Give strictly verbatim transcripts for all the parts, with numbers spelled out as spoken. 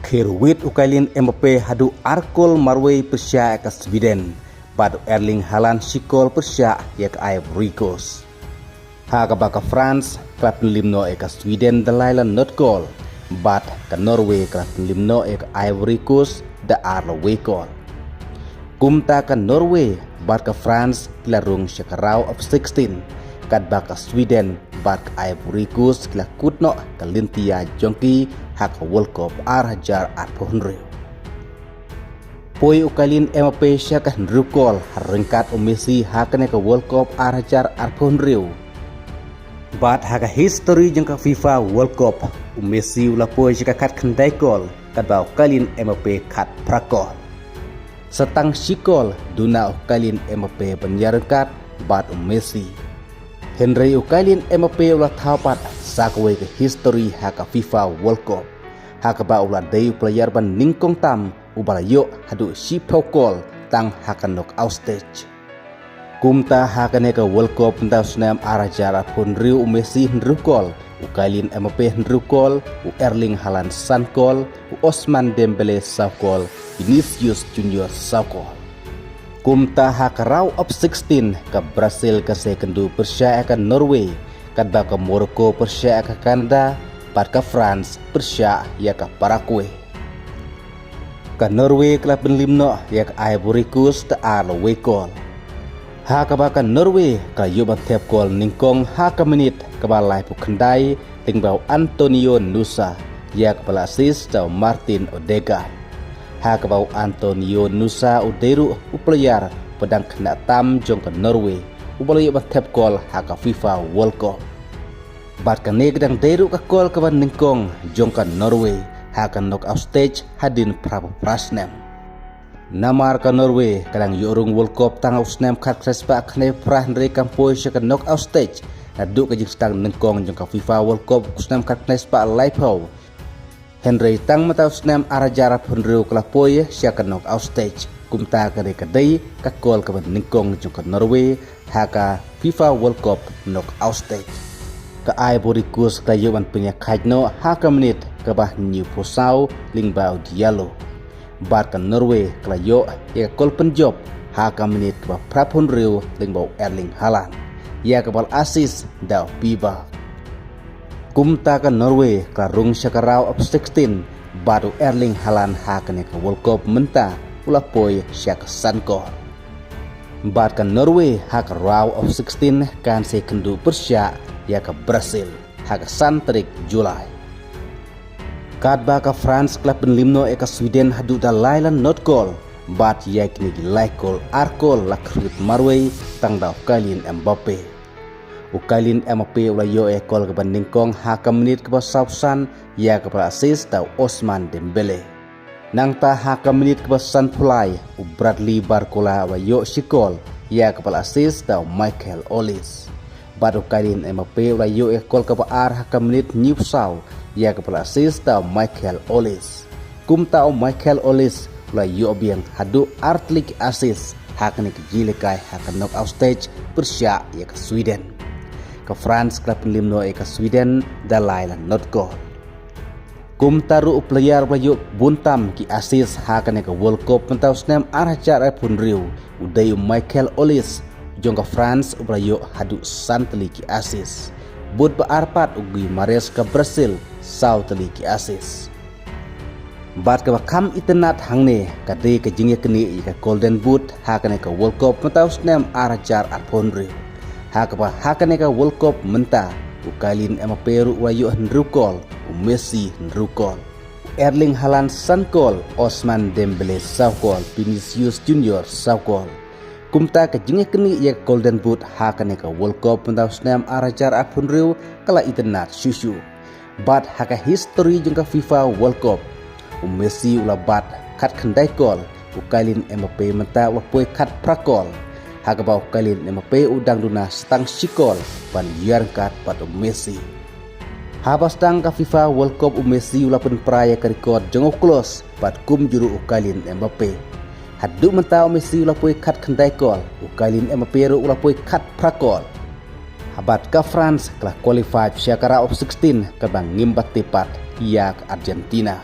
Thir wit u Kylian Mbappe haduh ar kol marwei pyrshah ïa ka Sweden, bad u Erling Haaland shi kol pyrshah ïa ka Ivory Coast. Ha kaba ka France ka la pynliem noh ïa ka Sweden da lai la not kol, bad ka Norway ka la pynliem noh ïa ka Ivory Coast da ar la wei kol. Kumta ka Norway bad ka France ki la rung sha ka round of sixteen, katba ka Sweden bad ka Ivory Coast ki la kut noh ka lynti ïa jong ki ha ka World Cup ar hajar arphew hynriew. Poi u Kylian Mbappe sha ka hynriew kol ha ryngkat u Messi ha kane ka World Cup ar hajar arphew hynriew. Bad ha ka history jong ka FIFA World Cup, u Messi u la poi sha ka khatkhyndai kol, katba u Kylian Mbappe khatphra kol. Sa tang shi kol duna u Kylian Mbappe ban ïaryngkat bad u Messi. Hynrei u Kylian Mbappe u la thaw pat sa kawei ka history ha ka FIFA World Cup, ha kaba u la dei u player ba nyngkong tam uba la ïoh haduh shiphew kol tang ha ka knockout stage. Kumta ha kane ka World Cup mynta u snem ar hajar arphew hynriew, u Messi hynriew kol, u Kylian Mbappe hynriew kol, u Erling Haaland san kol, u Ousmane Dembélé saw kol, Vinicius Junior saw kol. Kumta ha ka round of sixteen, ka Brazil kan sa ïakynduh pyrshah ïa ka Norway, katba ka Morocco pyrshah ïa ka Canada, bad ka France pyrshah ïa ka Paraguay. Ka Norway ka la pynliem noh ïa ka Ivory Coast da ar la wei kol. Ha kaba ka Norway ka la ïoh ban thep kol nyngkong ha ka minit kaba laiphew khyndai, lyngba u Antonio Nusa, ïa kaba la assist da u Martin Odegaard. Ha kaba u Antonio Nusa u dei ruh u player ba dang khynnah tam jong ka Norway, uba la ïoh ban thep kol ha ka FIFA World Cup. Bad kane ka dang dei ruh ka kol kaba nyngkong jong ka Norway ha ka knockout stage hadien phraphew phra snem. Namar ka Norway ka dang ïoh rung World Cup tang ha u snem khatkhyndai spah khyndai phra, hynrei kam poi sha ka knockout stage naduh ka jingsdang nyngkong jong ka FIFA World Cup u snem khatkhyndai spah laiphew. Hynrei tang mynta u snem ar hajar arphew hynriew ka la poi sha ka knockout stage. Kumta kane ka dei ka kol kaba nyngkong jong ka Norway ha ka FIFA World Cup knockout stage. Ka Ivory Coast ka la ïoh ban pynïakhaid noh ha ka minit kaba hynñiewphew saw lyngba u Diallo. Bad ka Norway ka la ïoh ïa ka kol pynjop ha ka minit kaba phraphew hynriew lyngba u Erling Haaland, ïa kaba la assist da u Pivak. Kumta ka Norway ka la rung sha ka round of sixteen, bad u Erling Haaland ha kane ka World Cup mynta u la poi sha ka san kol. Bad ka Norway ha ka round of sixteen kan sa ïakynduh pyrshah ïa ka Brazil ha ka san tarik July. Katba ka France ka la pynliem noh ïa ka Sweden haduh da lai la not kol, bad ïa kine ki lai kol ar kol la khyrwit marwei tang da u Kylian Mbappe. U Kylian Mbappe u la ïoh ïa ka kol kaba nyngkong ha ka minit kaba sawphew san, ïa kaba la assist da u Ousmane Dembélé. Nangta ha ka minit kaba sanphew lai, u Bradley Barcola u la ïoh shi kol, ïa kaba la assist da u Michael Olise. Bad u Kylian Mbappe u la ïoh ïa ka kol kaba ar ha ka minit hynñiewphew saw, ïa kaba la assist da u Michael Olise. Kumta u Michael Olise u la ïoh biang haduh ar tylli ki assist ha kane ka jingïalehkai ha ka knockout stage pyrshah ïa ka Sweden. Ka France ka la pynliem noh ïa ka Sweden da lai la not kol. Kumta ruh u player ba la ïoh bun tam ki assist ha kane ka World Cup mynta u snem ar hajar arphew hynriew u dei u Michael Olise jong ka France, uba la ïoh haduh san tylli ki assist. Bad ba ar pat u Guimarães ka Brazil, saw tylli ki assist. Bad kaba kham itynnad hangne ka dei ka jingïaknieh ïa ka Golden Boot ha kane ka World Cup mynta u snem ar hajar arphew hynriew. Ha kaba ha kane ka World Cup mynta u Kylian Mbappe ruh u la ïoh hynriew kol, u Messi hynriew kol, u Erling Haaland san kol, Ousmane Dembélé saw kol, Vinicius Junior saw kol. Kumta ka jingïaknieh ïa ka Golden Boot ha kane ka World Cup mynta u snem ar hajar arphew hynriew ka la itynnad shuh shuh. Bad ha ka history jong ka FIFA World Cup, u Messi u la bat khatkhyndai kol, u Kylian Mbappe mynta u la poi khatphra kol. Ha kaba u Kylian Mbappe u dang duna sa tang shi kol ban ïaryngkat bad u Messi. Haba sdang ka FIFA World Cup u Messi u la pynpra ïa ka record jong u Klose bad kumjuh ruh u Kylian Mbappe. Haduh mynta u Messi u la poi khatkhyndai kol, u Kylian Mbappe ruh u la poi khatphra kol. Bad ka France ka la qualify sha ka round of sixteen, kaba ngim pat tip pat ïa ka Argentina.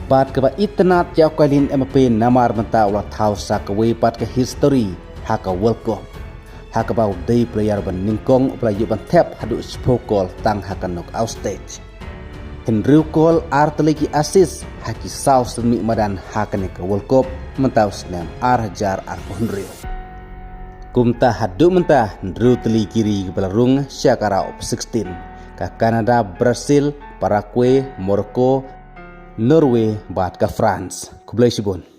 Bad kaba itynnad ïa u Kylian Mbappe namar mynta u la thaw sa kawei pat ka history ha ka World Cup, ha kaba u dei player ba nyngkong uba la ïoh ban thep haduh shiphew kol tang ha ka knockout stage. Hynriew kol, ar tylli ki assist ha ki saw snem madan ha kane ka World Cup mynta u snem ar hajar arphew hynriew. Kumta haduh mynta hynriew tylli ki ri kiba la rung sha ka round of sixteen, ka Canada, Brazil, Paraguay, Morocco, Norway bad ka France. Khublei shibun.